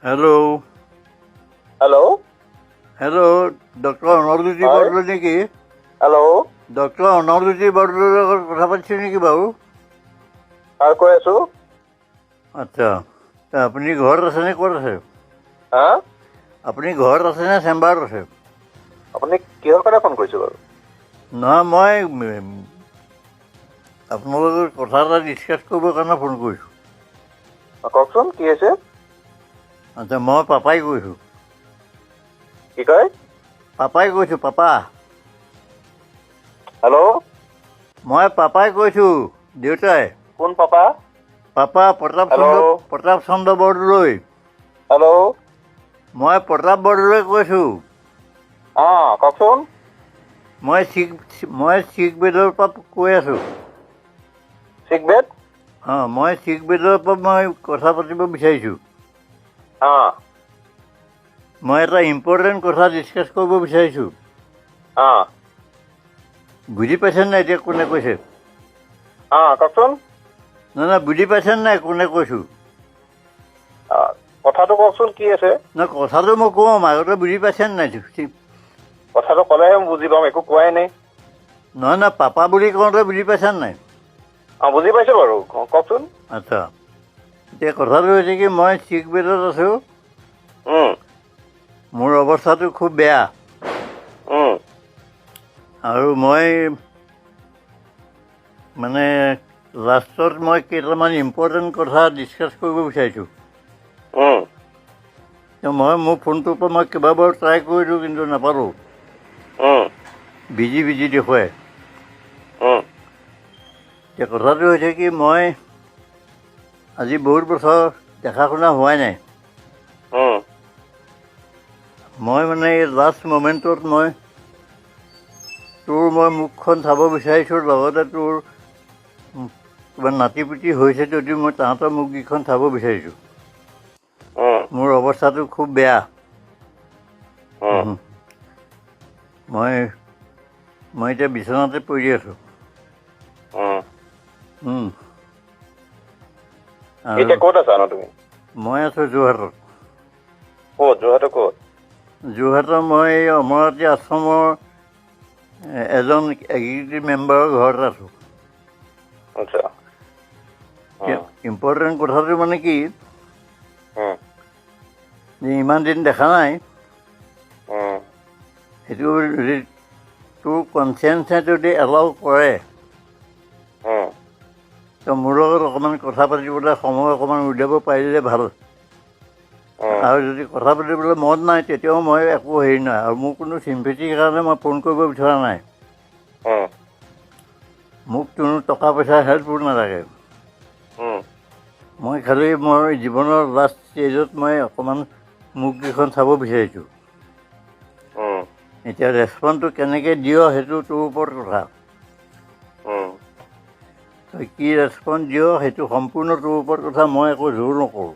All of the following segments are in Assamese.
Hello', hello', hello', doctor Anarjyoti হয়। বৰদলৈ নেকি? হেল্ল'। ডক্টৰ অনৰজ্যোতি বৰদলৈৰ লগত কথা পাতিছে নেকি বাৰু? হয়, কৈ আছো। আচ্ছা, আপুনি ঘৰত আছেনে, ক'ত আছে? হা? আপুনি ঘৰত আছেনে চেম্বাৰত আছে? আপুনি কিহৰ কাৰণে ফোন কৰিছে বাৰু? নহয়, মই আপোনাৰ লগত কথা এটা ডিছকাছ কৰিবৰ কাৰণে ফোন কৰিছোঁ। কওকচোন, কি হৈছে? আচ্ছা, মই পাপাই কৈছোঁ। কি কয়? পাপাই কৈছোঁ, পাপা। হেল্ল'। মই পাপাই কৈছোঁ, দেউতাই। কোন papa? Papa Pratap Chandra. Hello'. Pratap Chandra Bordoloi. Hello'. মই প্ৰতাপ বৰদলৈ কৈছোঁ। অঁ, কওকচোন। মই চিক বেডৰ পৰা কৈ আছোঁ। চিক বেড? অঁ, মই চিক বেডৰ পৰা মই কথা পাতিব বিচাৰিছোঁ। অঁ। মই এটা ইম্পৰ্টেণ্ট কথা ডিছকাছ কৰিব বিচাৰিছোঁ। অঁ। বুজি পাইছে নাই এতিয়া কোনে কৈছে? অঁ, কওকচোন। নহয় নহয়, বুজি পাইছে নাই কোনে কৈছোঁ? অঁ, কথাটো কওকচোন, কি আছে? নহয়, কথাটো মই কম, আগতে বুজি পাইছে নাই? কথাটো ক'লেহে মই বুজি পাম, একো কোৱাই নাই। নহয় নহয়, পাপা বুলি কওঁতে বুজি পাইছে নাই? অঁ, বুজি পাইছোঁ বাৰু, কওকচোন। আচ্ছা, এতিয়া কথাটো হৈছে কি, মই চিক বেডত আছোঁ। মোৰ অৱস্থাটো খুব বেয়া। আৰু মই মানে লাষ্টত মই কেইটামান ইম্পৰ্টেণ্ট কথা ডিছকাছ কৰিব বিচাৰিছোঁ। মই মোৰ ফোনটোৰ পৰা মই কেইবাবাৰো ট্ৰাই কৰিলোঁ, কিন্তু নাপালোঁ। বিজি বিজি দেখুৱাই। এতিয়া কথাটো হৈছে কি, মই আজি বহুত বছৰ দেখা শুনা হোৱাই নাই। মই মানে এই লাষ্ট মমেণ্টত মই তোৰ মই মুখখন চাব বিচাৰিছোঁ, লগতে তোৰ কিবা নাতি পুতি হৈছে যদিও মই তাহাঁতৰ মুখকেইখন চাব বিচাৰিছোঁ। মোৰ অৱস্থাটো খুব বেয়া। মই মই এতিয়া বিচনাতে পৰি আছোঁ। আৰু এতিয়া ক'ত আছা ন তুমি? মই আছোঁ যোৰহাটত। ক'ত যোৰহাটৰ ক'ত? যোৰহাটৰ মই এই অমৰাৱতী আশ্ৰমৰ এজন এক্সিকিউটিভ মেম্বাৰৰ ঘৰত আছোঁ। আচ্ছা। ইম্পৰ্টেণ্ট কথাটো মানে কি যে ইমান দিন দেখা নাই, সেইটো যদি তোৰ কনচেঞ্চে যদি এলাউ কৰে, তো মোৰ লগত অকণমান কথা পাতিবলৈ সময় অকণমান উলিয়াব পাৰিলে ভাল। আৰু যদি কথা পাতিবলৈ মন নাই, তেতিয়াও মই একো হেৰি নাই, আৰু মোৰ কোনো চিম্পেথিৰ কাৰণে মই ফোন কৰিব বিচৰা নাই। মোক কোনো টকা পইচা হেল্পো নালাগে। মই খালি মোৰ জীৱনৰ লাষ্ট ষ্টেজত মই অকণমান মুখকেইখন চাব বিচাৰিছোঁ। এতিয়া ৰেচপণ্ডটো কেনেকৈ দিয় সেইটো তোৰ ওপৰত কথা। তই কি ৰেচপণ্ড দিয় সেইটো সম্পূৰ্ণ তোৰ ওপৰত কথা, মই একো জোৰ নকৰোঁ।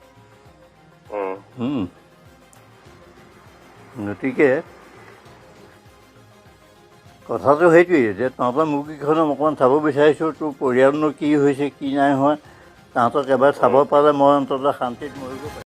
গতিকে কথাটো সেইটোৱেই যে তহঁতৰ মুখকেইখন অকণমান চাব বিচাৰিছোঁ, তোৰ পৰিয়ালনো কি হৈছে কি নাই হোৱা তাহাঁতক এবাৰ চাব পালে মই অন্ততঃ শান্তিত মৰিব পাৰিম।